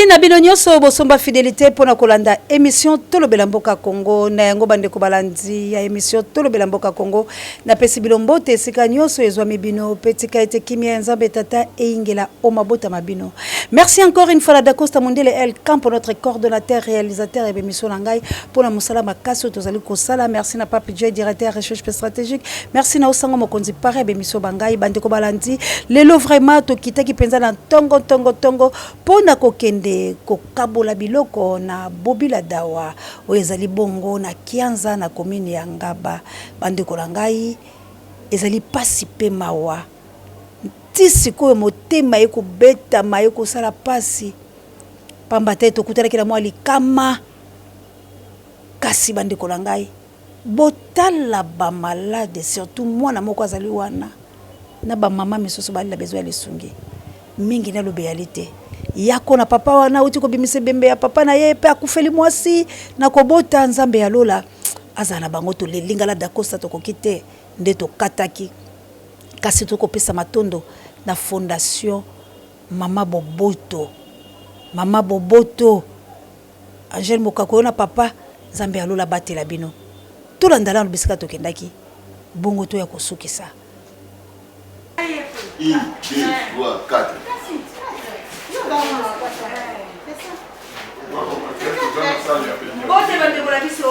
na bino nyonso bosomba fidelite mpo na kolanda émission Tolobela Mboka Congo. Na yango bandeko balandi ya émission Tolobela Mboka Congo, napesi bino mbote esika nyonso ezwami bino mpe tika ete kimia ya Nzambe Tata eyingela o mabota ma bino. Merci encore une fois na Dacosta Mondele El Campo, notre coordonnateur réalisateur ya émission na ngai mpo na mosala makasi oyo tozali kosala. Merci na Pape J, directeur recherche pe stratégique. Merci na Osango Mokonzi pare ya émission bangai. Bandeko balandi, lelo vraiment tokitaki mpenza na ntongo ntongo ntongo mpo na kokende kokabola biloko na Bobila Dawa oyo ezali bongo na Kianza na commune ya Ngaba. Bandeko na ngai, ezali pasi mpe mawa ti sikoyo motema ekobetama, ekosala pasi pamba te tokutanaki na mwa likama. Kasi bandeko na ngai, botala ba malade, surtout mwana moko azali wana na ba mama misusu bali na besoin ya lisungi mingi. Naloba eyali te yako na papa wana auti kobimisa ebembe ya papa na ye mpe akufeli mwasi na kobota. Nzambe ya lola azala na bango. Tolelingala Dacosta, tokoki te nde tokataki, kasi tokopesa matondo na Fondation Mama Boboto, Mama Boboto Angèle Mokako, yo na papa. Nzambe ya lola abatela bino. Tolanda nano bisika tokendaki, bongo toya kosukisa. 1, 2, 3, 4. Mbote bandeko na biso,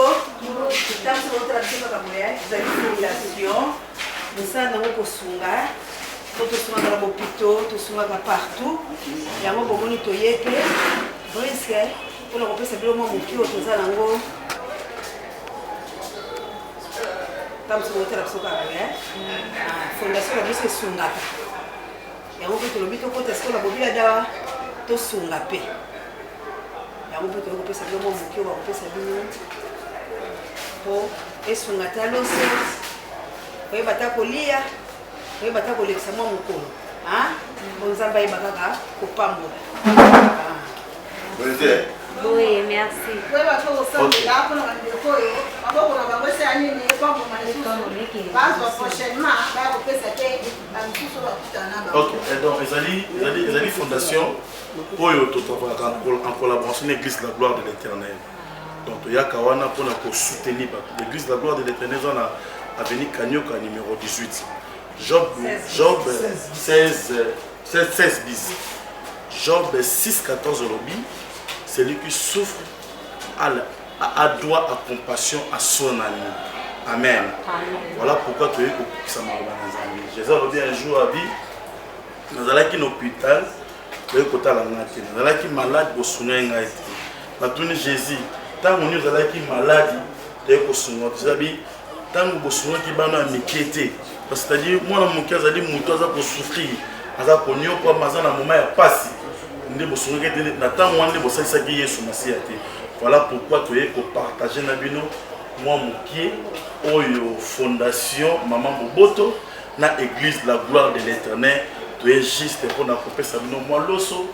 ntango soki otala biso kaka boye, ezali fondation, mosala nango kosunga po tosungaka na bopito, tosungaka partout. Yango bomoni toye mpe briske mpona kopesa bino mwa moke oyo toza nango. Ntango soki otala biso kaka boye, fondation na biso esungaka yango mpe tolobi tokota sikoyo na Bobila Dawa, tosunga mpe yango mpe toyei kopesa bino mwa moke oyo bakopesa bino mpo esunga ata loso, koyeba ata kolia, koyeba ata kolekisa mwa mokolo, mpo Nzambe ayeba kaka kopambola. Boye, merci. Koyeba mpe kosambela mpona bandeko oyo maboko na bango esala nini, epamboma lisusu, bazwa prochainement baya kopesa te bamisusu oyo bakutana na bango. Ok, et donc ezali fondation oyo totravaillaka en collaboration na Église La Gloire de l'Éternel. Donc toyaka wana mpona kosoutenir bato. L'Église La Gloire de l'Éternel eza na avenue Kanyoka numéro 18, Job 16 16 16 bis. Job 6 14 olobi: celui qui souffre a droit à compassion à son ami. Amen. Voilà pourquoi toyei kokokisa maloba na Nzambe. Jésus alobi un jour, abi: nazalaki na hôpital, boye kotala ngai te, nazalaki malade, bosungai ngai te. Batuni Jésus: ntango nini ozalaki maladi, toye kosunga? Tozabi ntango bosungaki bana ya mike te. C'est-à-dire mwana moke azali moto aza kosouffrir, aza konyokwama, aza na moment ya pasi, nde bosungaki te. Na ntango wana nde bosalisaki Yesu Masiya te. Voilà pourquoi toye kopartage na bino mwa moke oyo Fondation Mama Boboto na Église La Gloire de l'Éternel. Toye juste mpona kopesa bino mwa loso,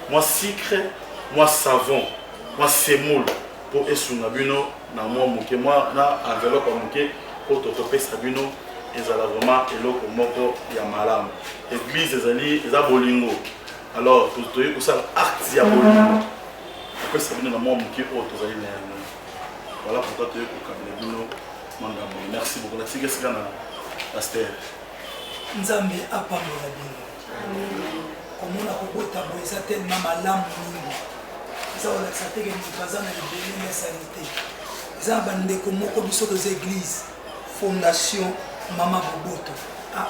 mwa sucre, mwa savon, mwa semoule mpo esunga bino na mwa moke, mwa na enveloppe ya moke oyo tokopesa bino. Ezala vraiment eloko moko ya malamu. Église ezali eza bolingo, alors toyei kosala acte ya bolingo, kopesa bino na mwa moke oyo tozali na yango. Voilà pourquoi toyei kokabela bino mwa ndambo. Merci beaucoup. Natika esika na pasteur. Nzambe apambola bino. Komona kobota boye eza telema malamu mingi, eza kolakisa teke moto aza na ebele mesani te. Eza na bandeko moko, biso toza église Fondation Mama Boboto am,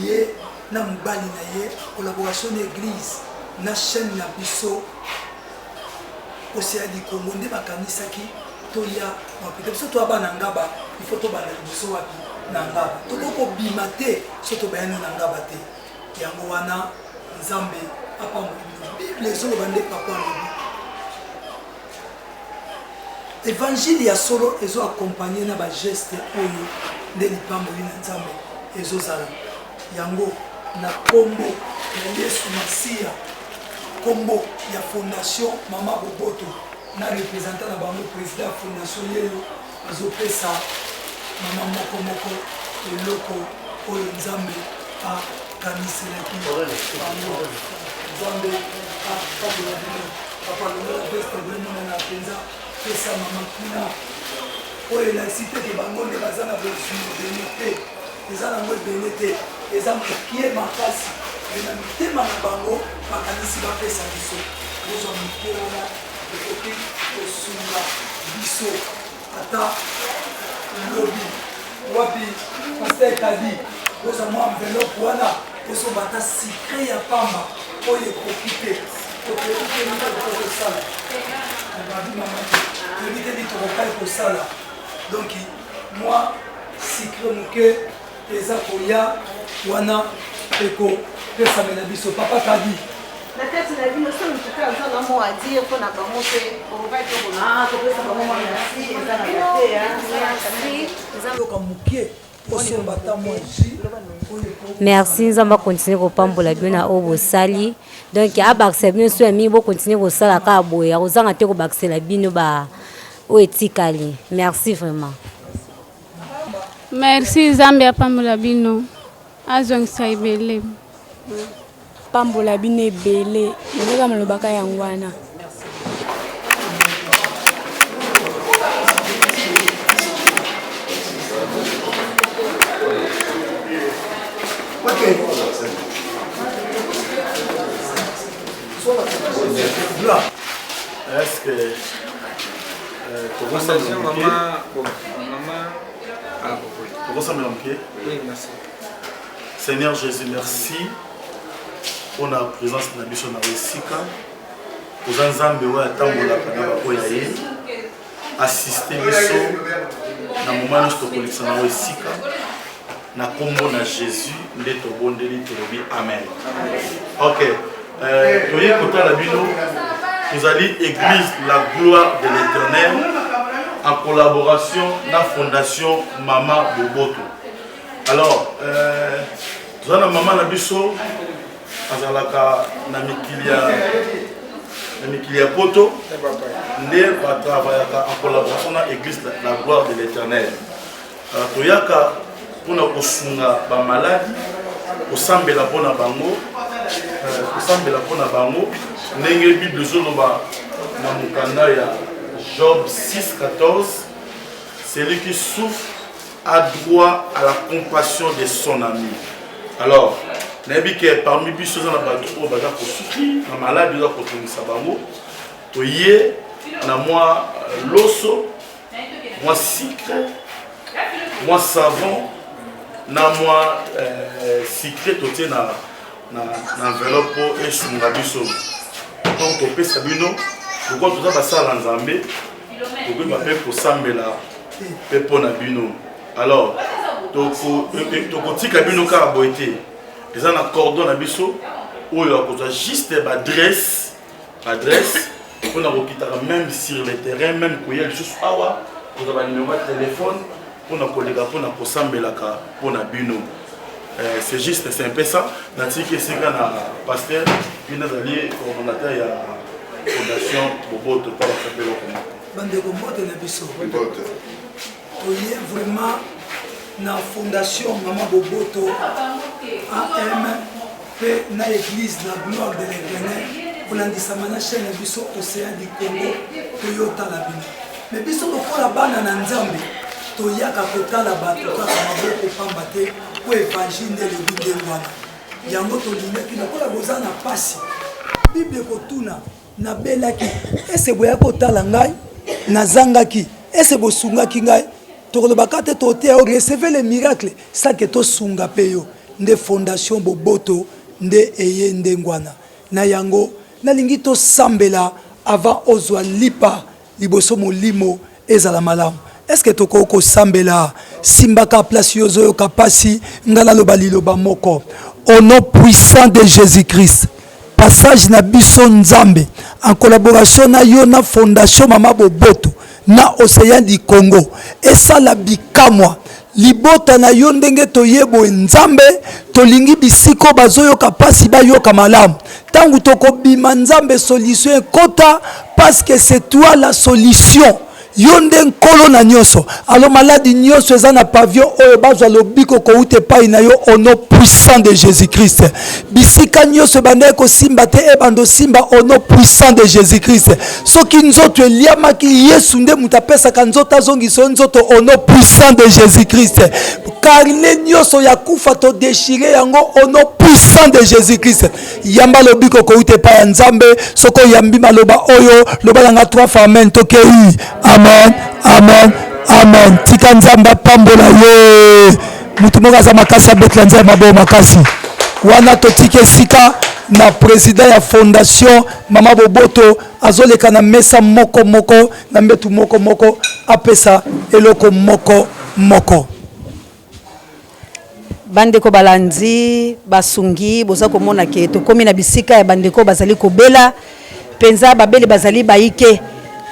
ye na mobali na ye, collaboration na église na chaîne na biso Océan du Congo, nde bakanisaki toya na hôpital. Biso toya bana Ngaba, il faut tobanda liboso wapi? Na Ngaba. Tokoki kobima te so tobayani na Ngaba te. Yango wana Nzambe apambola bino. Bible ezoloba nde papa alobi, évangile ya solo ezo accompagne na bageste oyo nde lipamboli na Nzambe ezozala. Yango na nkombo ya Yesu Masiya, nkombo ya Fondation Mama Boboto na représentant na bango, président ya fondation yeyo azopesa mama moko moko eloko oyo Nzambe akaniselaki bango. Nzambe apambola bino. Papa longola veste boemonana mpenza, pesa mama kuna. Oyo elakisi te ke bango nde baza na bozwi ebele te, eza nango ebele te, eza mokie makasi, me na mitema na bango bakanisi bapesa biso. Bozwa moke wana ekoki kosunga biso ata lobi. Wapi pasteur Kadi, bozwa mwa enveloppe wana tosomba ata sucre ya pamba oyo ekoki te. Tokoki te nini tokoki kosala, babi mama te, toyebi te nini tokokaki kosala. Donc mwa sucre moke eza koya wana ekopesamela biso. Papa Kadi, na kati na bino soki moto te aza na mot à dire mpo na bango mpe okokaki kopesa bango mwa merci ezalaka te. Yoka moke, osomba ata mwa jus oyo. Merci, Nzambe akontinue kopambola bino na oyo bosali. Donc abakisela bino so ya mingi, bokontinue kosala kaka boye, akozanga te kobakisela bino ba oyo etikali. Merci vraiment. Merci, Nzambe apambola bino, azongisa ebele. Pambola bino ebele, ndenge malobaka yango wana. Ok. Est-ce que tokosambela moke? Tokosambela moke. Seigneur Jésus, merci mpona présence na biso na esika. Oza Nzambe oyo atambolaka na baoyo ya ye. Assiste biso na moment nyonso tokolekisa na esika. Na nkombo na Jésus nde tobondeli, tolobi amen. Ok, toye kotala bino. Tozali Église La Gloire de l'Éternel en collaboration na Fondation Mama Boboto. Alors toza na mama na biso, azalaka na mikili ya poto, nde batravaillaka en collaboration na Église La Gloire de l'Éternel. Alors, toyaka mpona kosunga bamaladi, kosambela mpona bango, kosambela mpona bango ndenge Bible ezoloba na mokanda ya Job 6 14: "Celui qui souffre a droit à la compassion de son ami." Alors nayebi ke parmi biso eza na bato oyo baza kosouffrir na maladi oza kotungisa bango. Toye na mwa loso, mwa sucre, mwa savon na mwa sucre, totie na enveloppe mpo esunga biso. Donc topesa bino, lokola toza basala na Nzambe, tokoyeba mpe kosambela mpe mpo na bino. Alors tokotika bino kaka boye te. Eza na cordon na biso oyo akozwa juste baadresse, adresse mpona kokitaka même sur le terrain, même koya lisusu awa, kozwa banumero ya telefone mpona koleka, mpona kosambelaka mpona bino. C'est juste, c'est un peu ça. Natiki esika na pasteur, bino azali coordonnateur ya Fondation Boboto mpo bakisa eloko moko. Bandeko, mbote na biso. Toye vraiment na Fondation Mama Boboto am mpe na Église La Gloire de l'Éternel, kolandisama na chaîne na biso Océan du Congo. Toyotala bino, me biso lokola bana na Nzambe, toyaka kotala bato kaka maboko pamba te, mpo évangile nde elobi ndenge wana. Yango tolingaki, lokola boza na pasi, Bible ekotuna: "Nabelaki, ese boyaki kotala ngai? Nazangaki, ese bosungaki ngai?" Tokolobaka te toteya yo recevez le miracle sans que tosunga mpe yo. Nde Fondation Boboto nde eye ndenge wana. Na yango nalingi tosambela avant ozwa lipa, liboso molimo ezala malamu. Est-ce tokoki kosambela? Simbaka place yo ozoyoka mpasi. Ngai naloba liloba moko au nom puissant de Jésus Christ. Passage na biso, Nzambe, en collaboration na yo, na Fondation Mama Boboto, na Océan du Congo, esala bikamwa. Libota na yo, ndenge toyeboye, Nzambe, tolingi bisika bazoyoka mpasi bayoka malamu. Ntango tokobima, Nzambe, solution ekota, parce que c'est toi la solution. Yo nde Nkolo na nyonso. Alors maladi nyonso eza na pavillon oyo bazwa lobiko kowuta epai na yo au nom puissant de Jésus-Christ. Bisika nyonso ebandaki kosimba te ebanda osimba au nom puissant de Jésus-Christ. Soki nzoto eliamaki, Yesu nde moto apesaka nzoto azongisa yo nzoto au nom puissant de Jésus-Christ. Carnet nyonso ya kufa to déchirer yango au nom puissant de Jésus-Christ. Yamba lobiko kowuta epai ya Nzambe. Soki oyambi maloba oyo, loba na nga trois fois amen. Tokei. Amen, amen, amen. Tika Nzambe apambola ye. Moto moko aza makasi abetela Nzambe maboko makasi. Wana totiki esika na president ya fondation Mama Boboto azoleka na mesa moko moko na mbetu moko moko apesa eloko moko moko. Bandeko balandi, basungi, boza komona ke tokomi na bisika ya bandeko bazali kobela mpenza, babeli bazali baike.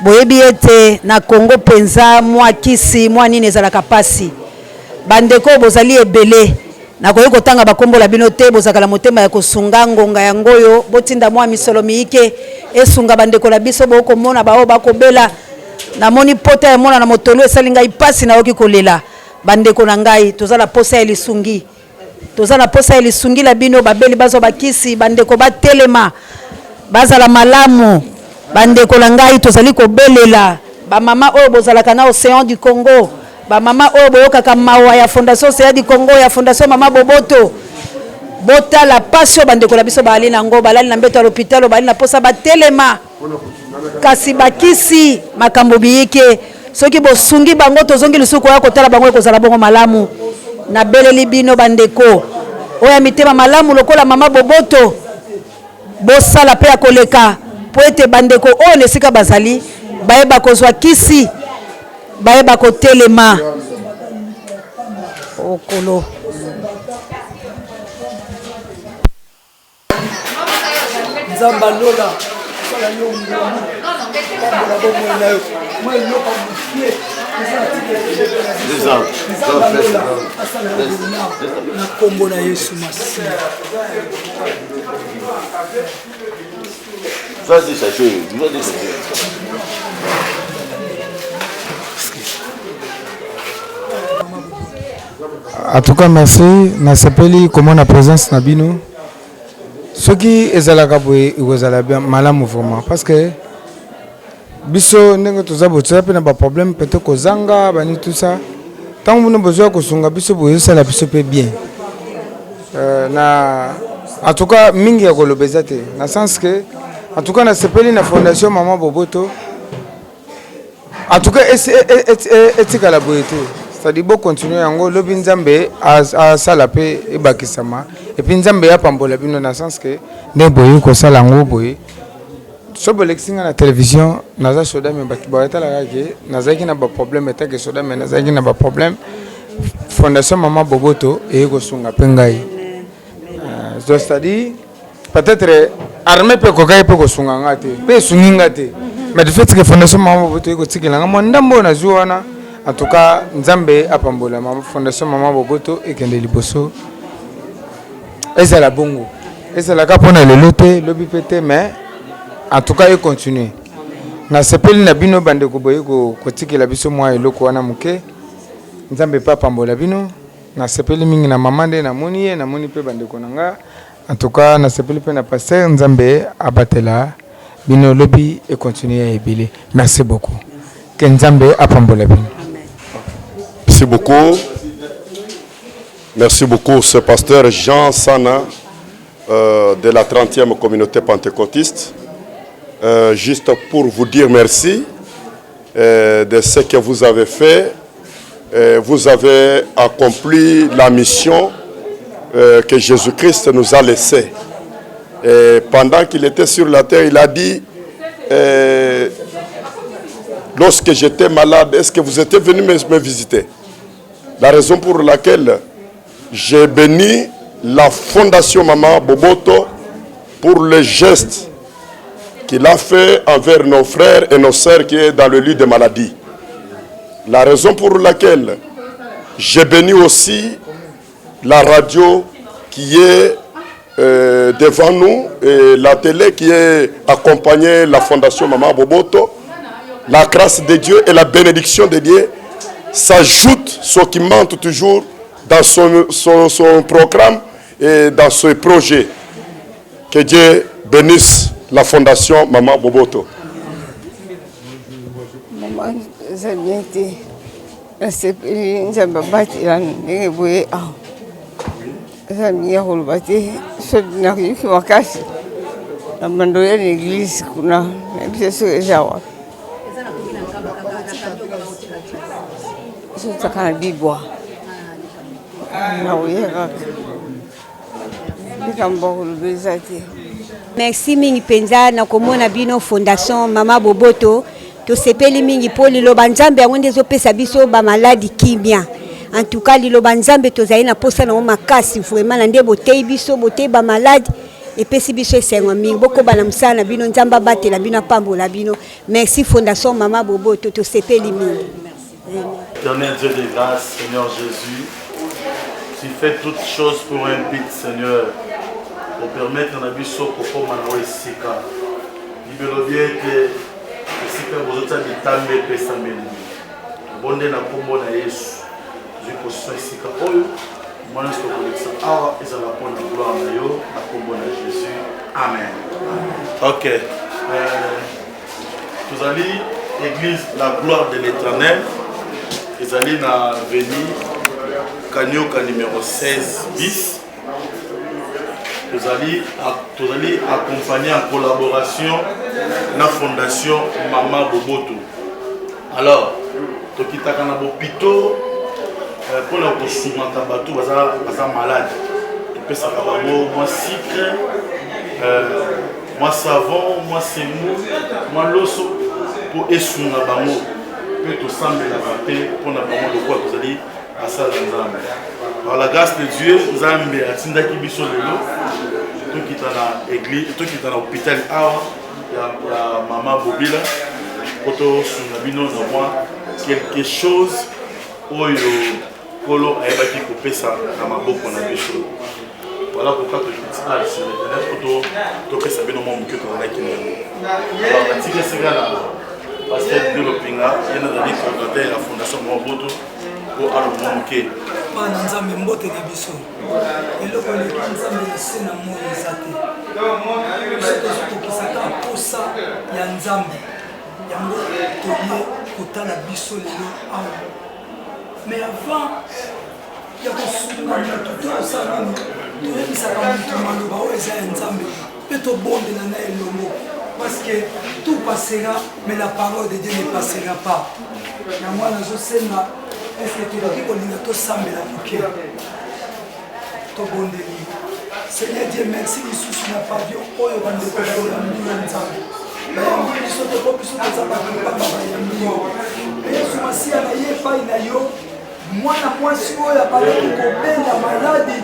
Boyebi ete na Congo mpenza mwa kisi mwa nini ezalaka pasi. Bandeko bozali ebele, nakoki kotanga bakombo na bino te, bozalaka na motema ya kosunga. Ngonga yango oyo botinda mwa misolo miike esunga bandeko na biso. Bokomona baoyo bakobela, namoni pota ya mwana na motolu esali ngai pasi, nayoki kolela. Bandeko na ngai, toza na posa ya lisungi, toza na posa ya lisungi na bino. Babeli bazwa bakisi, bandeko batelema, bazala malamu. Bandeko na ngai, tozali kobelela bamama oyo bozalaka na Ocean du Congo, bamama oyo boyokaka mawa ya Fondation Ocean du Congo, ya Fondation Mama Boboto. Botala pasi oyo bandeko na biso baali na yango, balali na mbeto ya lopitalo, baali na posa batelema, kasi bakisi makambo biyike. Soki bosungi bango, tozongi lisusu koya kotala bango, ekozala bongo malamu. Nabeleli bino bandeko oyo ya mitema malamu lokola Mama Boboto, bosala mpe ya koleka mpo ete bandeko oyo na esika bazali bayeba kozwa kisi, bayeba kotelema. Okolo. Nzambe alola sala yo ngolu, pambola bomoi na yo. Mwa eloko ya moke eza na tika Nzambe alola asala yo bolamu na nkombo na Yesu Masiya. Vas-y, chercher. Vas-y, chercher. En tout cas merci, nasepeli komona presence na bino. Soki ezalaka boye ekozala bien malamu vraiment parce que biso ndenge toza boye toza mpe na baproblème peut-être kozanga bani tout ça. Ntango bino bozwa kosunga biso boye ezosala biso mpe bien. Euh, na en tout cas mingi ya koloba eza te na sens que en tout cas nasepeli na fondation Maman Boboto. En tout cas etikala boye te, c'est-à-dire bo continuer yango lobi Nzambe asala pe ebakisama et puis Nzambe apambola bino na sens que nde boye kosala yango boye. So bolekisi nga na télévision naza soda mais bato batalaka ke nazalaki na ba problème etake soda mais nazalaki na ba problème. Fondation Maman Boboto eye kosunga pe ngai. Euh, c'est-à-dire peut-être armée mpe ekokaki mpe kosunga nga te mpe esungi nga te, mais du fait que fondation Mama Boboto ekotikela nga mwa ndambo oyo nazwi wana, en tout cas Nzambe apambola fondation Mama Boboto, ekende liboso, ezala bongo, ezalaka mpona lelo te, lobi mpe te, mais en tout cas econtinue. Nasepeli na bino bandeko boye kotikela biso mwa eloko wana moke. Nzambe mpe apambola bino. Nasepeli mingi na mama nde namoni ye, namoni mpe bandeko na nga. En tout cas nasepeli mpe na pasteur. Nzambe abatela bino, lobi econtinue ya ebele. Merci beaucoup, ke Nzambe apambola bino. Merci beaucoup. Merci beaucoup, ce pasteur Jean Sana de la 30e communauté pentecôtiste. Juste pour vous dire merci de ce que vous avez fait. Vous avez accompli la mission que Jésus-Christ nous a laissée. Et pendant qu'il était sur la terre, il a dit, lorsque j'étais malade, est-ce que vous étiez venu me visiter? La raison pour laquelle j'ai béni la fondation Maman Boboto pour le geste qu'il a fait envers nos frères et nos sœurs qui sont dans le lit de maladie. La raison pour laquelle j'ai béni aussi la radio qui est devant nous et la télé qui est accompagnée la fondation Maman Boboto. La grâce de Dieu et la bénédiction de Dieu s'ajoutent ce qui manque toujours dans son, son, son programme et dans ce projet. Que Dieu bénisse la fondation Maman Boboto. Maman, eza bien te nasepeli nzambe abatela ndenge boye awa eza mingi ya koloba te soki nayoki makasi na bando ya na eglise kuna nayebi te soki eza wapi sotaka na bibwa nakoya kaka likambo ya koloba eza te. Merci mingi penza na komona bino fondation mama boboto tosepeli mingi mpo liloba nzambe yango nde ezopesa biso bamaladi kimia en tout cas liloba nzambe tozali na mposa nango makasi vraiment na nde boteyi biso boteyi bamaladi epesi biso esengo mingi bokoba na mosala na bino nzambe abatela bino apambola bino merci fondation mama boboto tosepeli mingi Éternel Dieu de grâce, Seigneur Jésus, tu fais toutes choses pour un but, Seigneur, pour permettre na biso kokoma na oyo esika. Bible elobi ete esika bozotia bitambe epesameli. Bonde na nkombo na Yesu, tozwi position esika oyo mwana nyonso tokolekisa awa ezala mpo na gloire na yo na nkombo na Jésus. Amen. Ok. Euh, tozali église la gloire de l'éternel ezali na avenue kanioka numéro 16 bis tozali tozali accompagné en collaboration na fondation mama boboto alors tokitaka na bopito euh, mpona kosungaka bato baza, baza malade topesaka bango mwa sucre euh, mwa savon mwa semo mwa loso mpo esunga bango mpe tosambelaka mpe mpo na bango lokola tozali basala ya nzambe par la grâce de dieu nzambe atindaki biso lelo tokita na église tokita na hôpital awa ya, ya mama bobila mpo tosunga bino na mwa quelque chose oyo Nkolo ayebaki kopesa na maboko na biso. Voilà pourquoi tokiti awa sur internet po topesa bino mwa moke tozalaki na yango. Alors natiki esika na pasteur Dieu Lopinga, ye nde azali coordonnateur ya fondation Mwa Boto po aloba mwa moke. Bana Nzambe, mbote na biso. Eloko eleki Nzambe na se na moi eza te. Biso tozokokisa kaka mposa ya Nzambe, yango toye kotala biso lelo awa. Mais avant ya kosunga moto to kosala nini, toyebisaka moto maloba oyo eza ya Nzambe mpe tobondela na elongo parce que tout passera mais la parole de Dieu ne passera pas. Yango wana nazosenga est-ce que tokoki kolinga tosambela moke tobondeli Seigneur Dieu merci lisusu na pavillon oyo bandeko bayambi yo Nzambe bayambi biso te mpo biso toza bato pamba bayambi yo mpe Yesu Masiya na ye epai na yo mwana mwasi oyo abandaki kobela maladi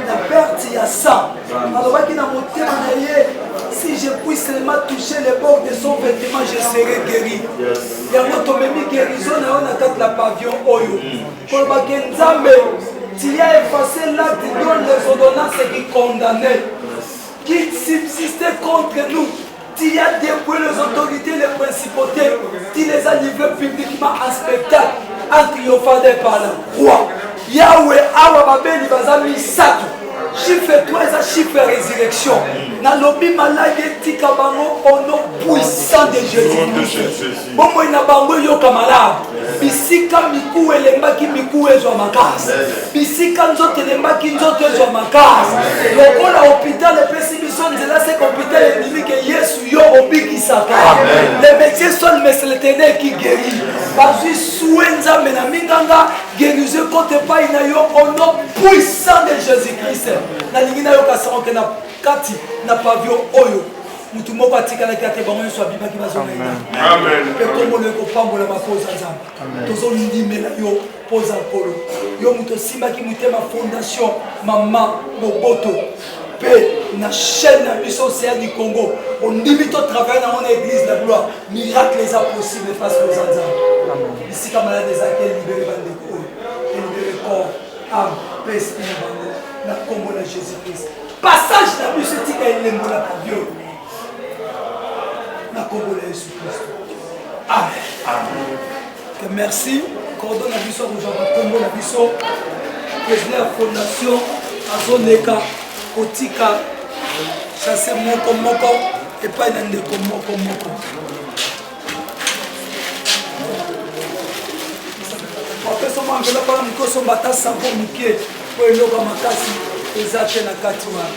na perte ya sang alobaki na motema na ye si je puis seulement toucher le bord de son vêtement je serai guéri yango tomemi guérison na yo na kati na pavillon oyo koloba ke nzambe tu as effacé l'acte dont les ordonnances qui condamnaient qui subsistaient contre nous tu as dépouillé les autorités les principautés tu les as livrés publiquement en spectacle en triomphant par la croix yahweh awa babeli baza misato chiffre 3 eza chiffre ya résurrection nalobi maladi etika bango au nom puissant de jésus bomoi na bango eyoka malamu bisika mikuwa elembaki mikuwa ezwa makasi bisika nzoto elembaki nzoto ezwa makasi lokola hôpital epesi biso nzela seke hôpital endimi ke yesu yo obikisaka le métier seul mais c'est l'éternel qui guérit bazwi sue nzambe na minganga guérison ekote epai na yo au nom puissant de jésus christ nalingi nayoka sango ke na kati na pavio oyo motu moko atikalaki ate bango nyonso abimaki bazonga mpe nkombo na yo ekopambola bakoza nzambe tozondimela yo mpo oza nkolo yo moto osimbaki motema fondation mama boboto mpe na chaîne na biso océan du congo ondimi to travaille nango na église la gloire miracle eza possible face koza nzambe bisika malade ezalaki elibere bandeko oyo elibere corps âme mpe esprit na bango na nkombo na jésus christ passage na biso etika elembo na pavio na nkombo na yesu kristo amen. Merci. Cordon na biso akozwa bakombo na biso. Président ya fondation azoleka kotika chasse moko moko epai na ndeko moko moko. Bapesa mwa enveloppe wana moke osomba ata savon moke mpo eloko ya makasi eza te na kati wana.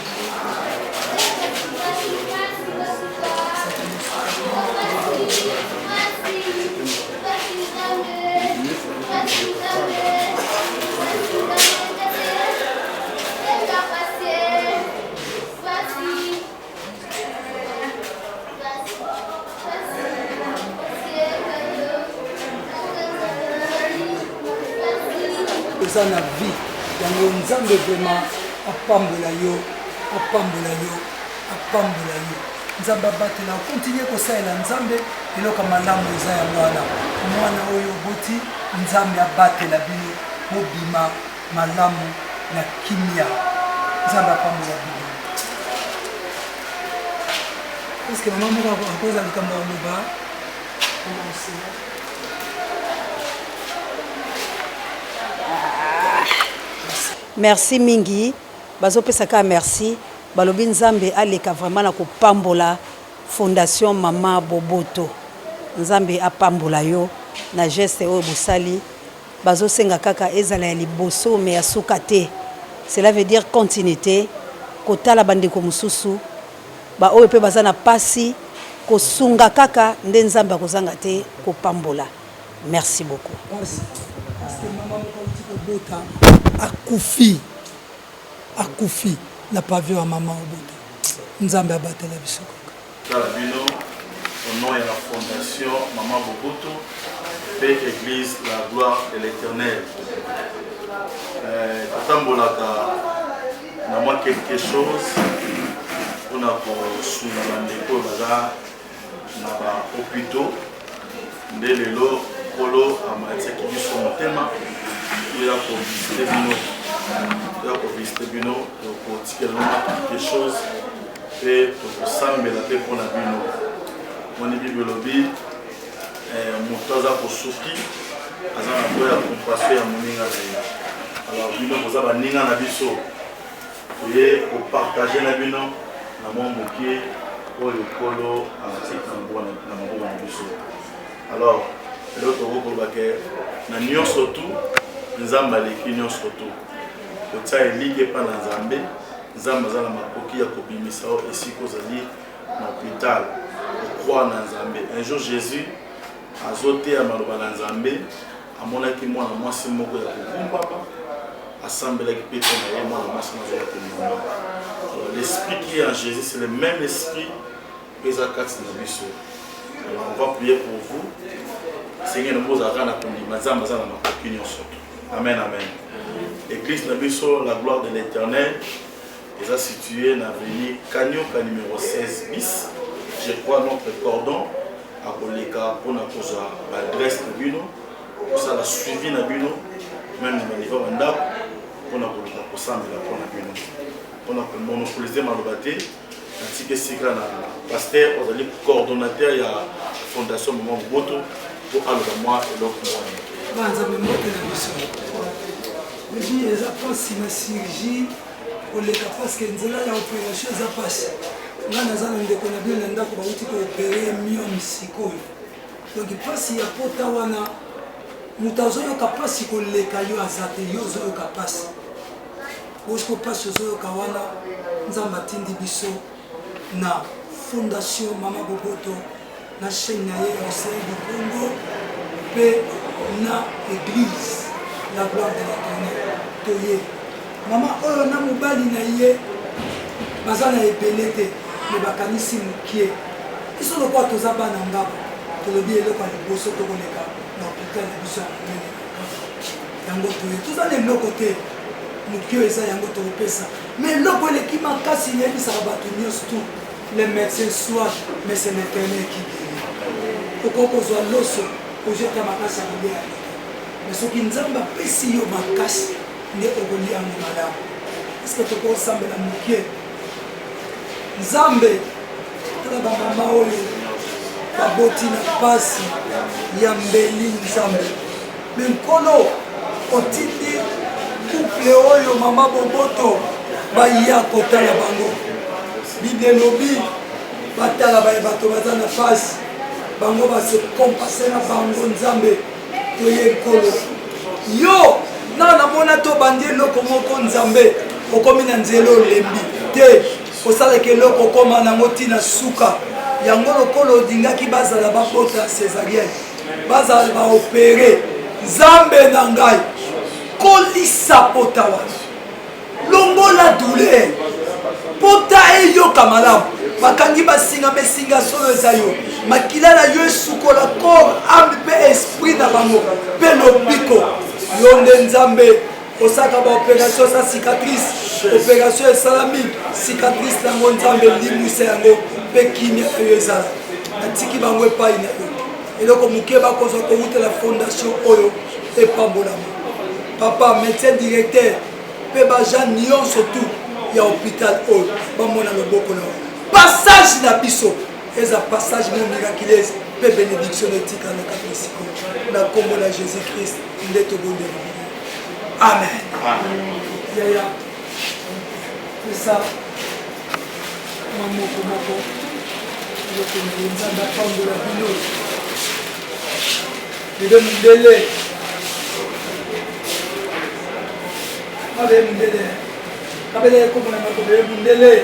Oza na vie yango nzambe vraiment apambola yo apambola yo apambola yo nzambe abatela okontinue kosalela nzambe eloko ya malamu eza yango wana mwana oyo oboti nzambe abatela bino bobima malamu na kimia nzambe apambola bino eske mama moko akoza likambo ya loba Merci mingi bazopesa kaka merci balobi nzambe aleka vraiment na kopambola fondation mama boboto nzambe apambola yo na geste oyo bosali bazosenga kaka ezala ya liboso mais ya suka te cela veut dire continuité kotala bandeko mosusu ba oyo pe baza na pasi kosunga kaka nde nzambe akozanga te kopambola merci beaucoup. Pasi parce que maman moko awuti kobota akufi akufi na pavillon ya maman obota nzambe abatela biso kaka. Tala bino au nom ya fondation Maman Boboto pe église la gloire de l'éternel. Euh, totambolaka na mwa quelque chose mpona kosunga bandeko oyo baza na ba hôpitaux nde lelo nkolo amatiaki biso motema toya kovisite bino toya kovisite bino tokotikela mwa quelque chose mpe tokosambela mpe mpo na bino moni bible elobi eh, moto aza kosuki aza na boya ya compassion ya moninga na ye alors bino boza baninga na biso toye kopartage na bino na mwa moke oyo nkolo atiki na maboko na biso alors lelo tokoki koloba ke na nyonso tu nzambe aleki nyonso tu kotia eliki epa na nzambe Nzambe aza na makoki ya kobimisa yo esika ozali na hopital. Okroire na Nzambe. Un jour Jesus azoteya maloba na Nzambe, amonaki mwana mwasi moko ya kogumbama, asambelaki mpe mpo na ye, mwana mwasi nazala komama. Alors l'esprit qui est en Jésus, c'est le même esprit mpe eza kati na biso. Alors on va prier pour vous. Seigneur, bozalaka na kondima, Nzambe aza na makoki nyonso. Amen, amen. Église na biso, la gloire de l'éternel, eza située na avenue Kanyoka numéro 16 bis. Je crois notre cordon akoleka mpona kozwa baadresse na bino, kosala suivi na bino, meme na baniveau ya bandako, mpona koluka kosambela mpona bino, mpona komonopolize maloba te. Natiki esika na pasteur ozali coordonnateur ya fondation Maman Boboto mpo aloba mwa eloko mwana moke. Ba Nzambe mbote na biso. Ebi eza mpasi na chirurgie koleka parce que nzela ya operation eza mpasi. Nga naza na ndeko na bino na ndako bauti koopere myome sikoyo. Donc mpasi ya pota wana moto azoyoka mpasi koleka yo aza te, yo ozoyoka mpasi. Bosco pasi ozoyoka wana nzambe atindi biso na fondation mama boboto na chaîne na ye ya océan du Congo mpe na église la gloire de l'éternel toye mama oyo na mobali na ye baza na ebele te me bakanisi mokie biso lokola toza bana ngaba tolobi eloko ya liboso tokoleka na hôpital na biso ya monene yango toye toza na eloko te moke oyo eza yango tokopesa mais eloko eleki makasi nayebisaka bato nyonso tout le médecin soigne mais c'est l'éternel qui guérit okoki kozwa loso ozwi ata makasi ya kolia yango te mais soki nzambe apesi yo makasi nde okolia yango malamu eske tokosambela moke nzambe tala bamama oyo baboti na mpasi ya mbeli nzambe. Me Nkolo, otindi couple oyo mama boboto baya kotala bango. Bible elobi batala baye bato baza na pasi, bango base compase na bango. Nzambe, toye Nkolo, yo na namona tobandi eloko moko Nzambe, okomi na nzela olembi te, osalaka eloko okoma nango ntina suka yango lokola olingaki bazala babota cesarienne bazala baopere. Nzambe na ngai, kolisa pota wana, longola douleur, pota eyoka malamu. Bakangi basinga mesinga solo eza yo, makila na yo esukola corps, ame mpe esprit na bango mpe lobiko. Yo nde Nzambe osaka baoperation sa cicatrice, operation esalami, cicatrice nango Nzambe limwisa yango mpe kimia na yo ezala. Natiki bango epai na yo, eloko moke bakozwa kowutela fondation oyo epambolama. Papa médecin directeur mpe baagent nyonso tout ya hôpital oyo bamona loboko na yo. Passage na biso eza passage mo miraculeuse mpe bénédiction na etikala na kati na sikoyo na nkombo na Jésus Christ nde tobondeli bino, amen. Yaya, pesa mwa moko moko eloko na ye. Nzambe apambola bino. Bebe mundele, mabe mundele, kabele ekomona mako bebe mundele.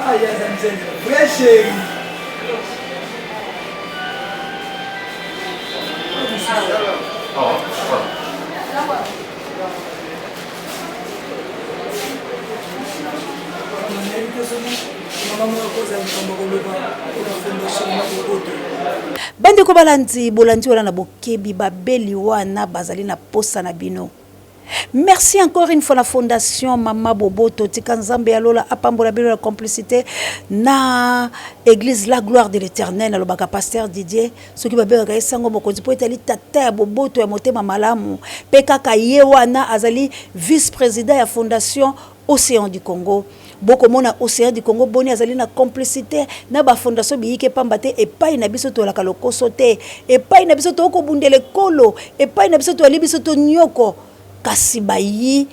Ah, yaza nzele vrai chéri. Nayebi te soki mama moko akozala likambo koloba mpona fondation na boboto. Bandeko balandi, bolandi wana na bokebi, babeli wana bazali na posa na bino. Merci encore une fois la fondation Mama Boboto, tika Nzambe ya lola apambola bino na complicité na église la gloire de l'Éternel, alobaka pasteur Didier soki babengaka ye sango mokonzi mpo etali tata ya boboto ya motema malamu, mpe kaka ye wana azali vice président ya fondation Océan du Congo. Bokomona Océan du Congo boni azali na complicité na ba fondation biyike pamba te. Epai na biso toyalaka lokoso te, epai na biso tokobundela ekolo, epai na biso toyali biso tonyoko, kasi bayi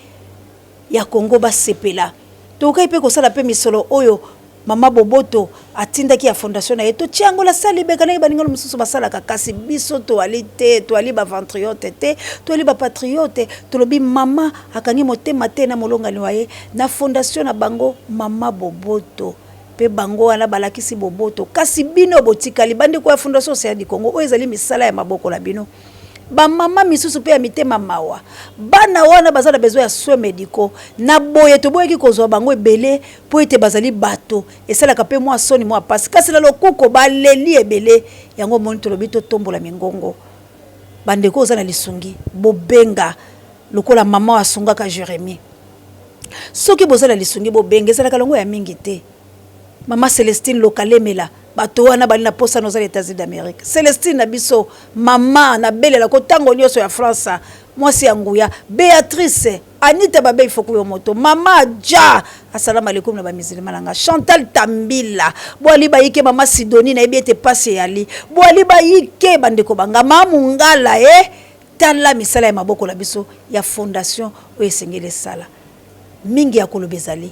ya Congo basepela. Tokokaki mpe kosala mpe misolo oyo mama Boboto atindaki ya fondation na ye, totia yango la sali beka ndenge baninga mosusu basalaka, kasi biso toali te, toali baventriote te, toali bapatriote. Tolobi mama akangi motema te na molongani wa ye na fondation na bango mama Boboto, mpe bango wana balakisi boboto. Kasi bino botikali bandeko ya fondation Océan du Congo, oyo ezali misala ya maboko na bino. Bamama misusu mpe ya mitema mawa, bana wana baza na besoin ya soins médicaux. Na boye toboyaki kozwa bango ebele mpo ete bazali bato, esalaka mpe mwa soni mwa pasi, kasi na lokuko baleli ebele. Yango omoni tolobi totombola mingongo. Bandeko oza na lisungi, bobenga lokola mama asungaka Jérémie. Soki boza na lisungi bobenga, ezalaka longo ya mingi te. Mama Celestine Lokalemela, bato wana bali na posa noza na États-Unis d'Amérique. Celestine na biso, mama nabelela ko tango nyonso ya France, mwasi ya nguya. Béatrice Anita Babey Fokuyo Moto, mama Ja, assalamu alaikum na ba musulman na nga. Chantal Tambila, boali bayike mama Sidonie, nayebi ete pasi eyali. Boali bayike bandeko banga, mama Mungala eh, tala misala ya maboko na biso ya fondation oyo esengeli esala. Mingi ya koloba ezali,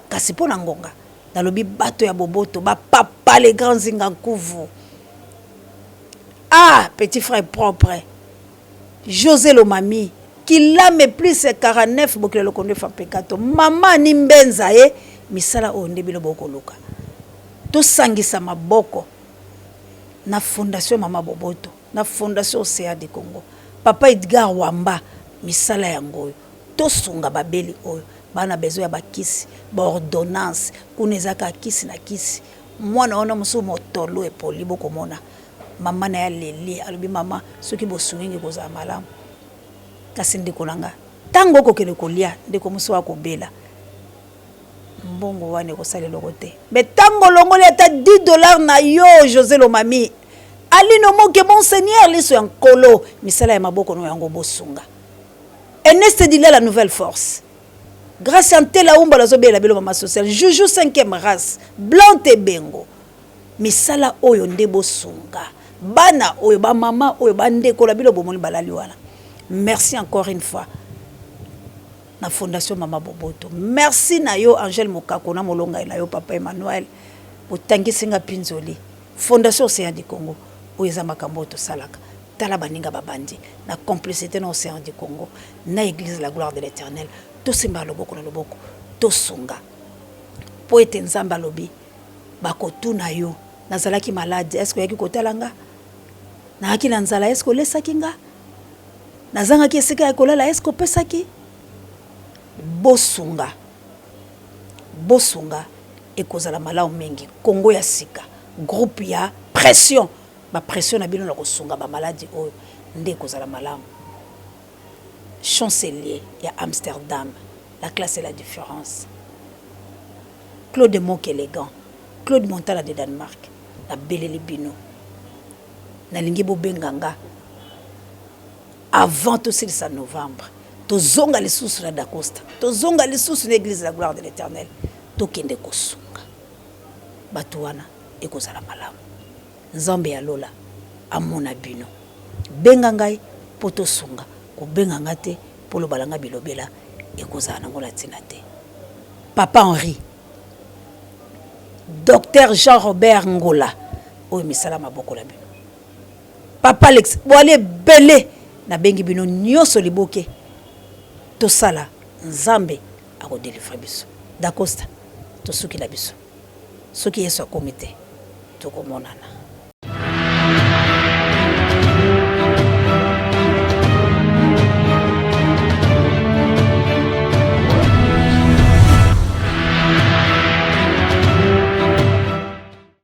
kasi mpo na ngonga nalobi bato ya boboto, ba papa les grands Nzinga Nkuvu. Ah, petit frère propre José Lomami Kilame plus 49 bokila lokondo efa pekato mama ni mbenza ye misala oyo nde bino bokoluka. Tosangisa maboko na fondation mama Boboto, na fondation Océan du Congo, papa Edgar Wamba, misala yango oyo tosunga babeli oyo bana besoin ya bakisi, ba ordonnance kuna eza kaka kisi na kisi. Mwana wana mosusu motolo epoli, bokomona mama na ye aleli, alobi mama soki bosungi nge kozala malamu. Kasi ndeko na nga, ntango okokende kolia, ndeko mosusu akobela, mbongo wana ekosala eloko te. Me ntango olongoli ata 10 dollars na yo, José Lomami, Alino Moke, bon seigneur, liso ya nkolo, misala ya maboko no yango bosunga. Ernest Dilala, nouvelle force. Grâce Antela Umba nazobela bino mama sociale, Juju 5e race, Blanc Ebengo. Misala oyo nde bosunga. Bana oyo, ba mama oyo, ba ndeko na bino bomoni balali wana. Merci encore une fois na Fondation Mama Boboto. Merci na yo Angèle Mokako na molongai na yo Papa Emmanuel. Botangisi nga pinzoli. Fondation Ocean du Congo oyo eza makambo oyo tosalaka. Tala baninga babandi na complicite na Ocean du Congo na Eglise la Gloire de l'Eternel. Tosimba loboko na loboko, tosunga. Mpo ete Nzambe alobi bakotuna yo, nazalaki malade, est-ce que oyaki kotala nga? Nayaki na nzala, est-ce que olesaki nga? Nazangaki esika ya kolala, est-ce que opesaki? Bosunga, bosunga, ekozala malamu mingi. Congo ya sika, groupe ya pression, ba pression na bino na kosunga ba maladi oyo nde ekozala malamu. Chancelier ya Amsterdam, la classe et la différence. Claude Moke elegant, Claude Montana de Danemark, nabeleli bino. Nalingi bobenga nga avant tosilisa novembre. Tozonga lisusu na Dacosta, tozonga lisusu na Eglise de la Gloire de l'Eternel, tokende kosunga bato wana, ekozala malamu. Nzambe ya lola amona bino. Benga ngai po tosunga, kobenga nga te po olobala nga bilobela ekozala nango na tina te. Papa Henri, Docteur Jean Robert Ngola oyo misala maboko na bino. Papa Alex, boali ebele nabengi bino nyoso liboke tosala Nzambe ako delivrer biso. Dacosta tosuki na biso. Soki Yesu akomi te tokomonana.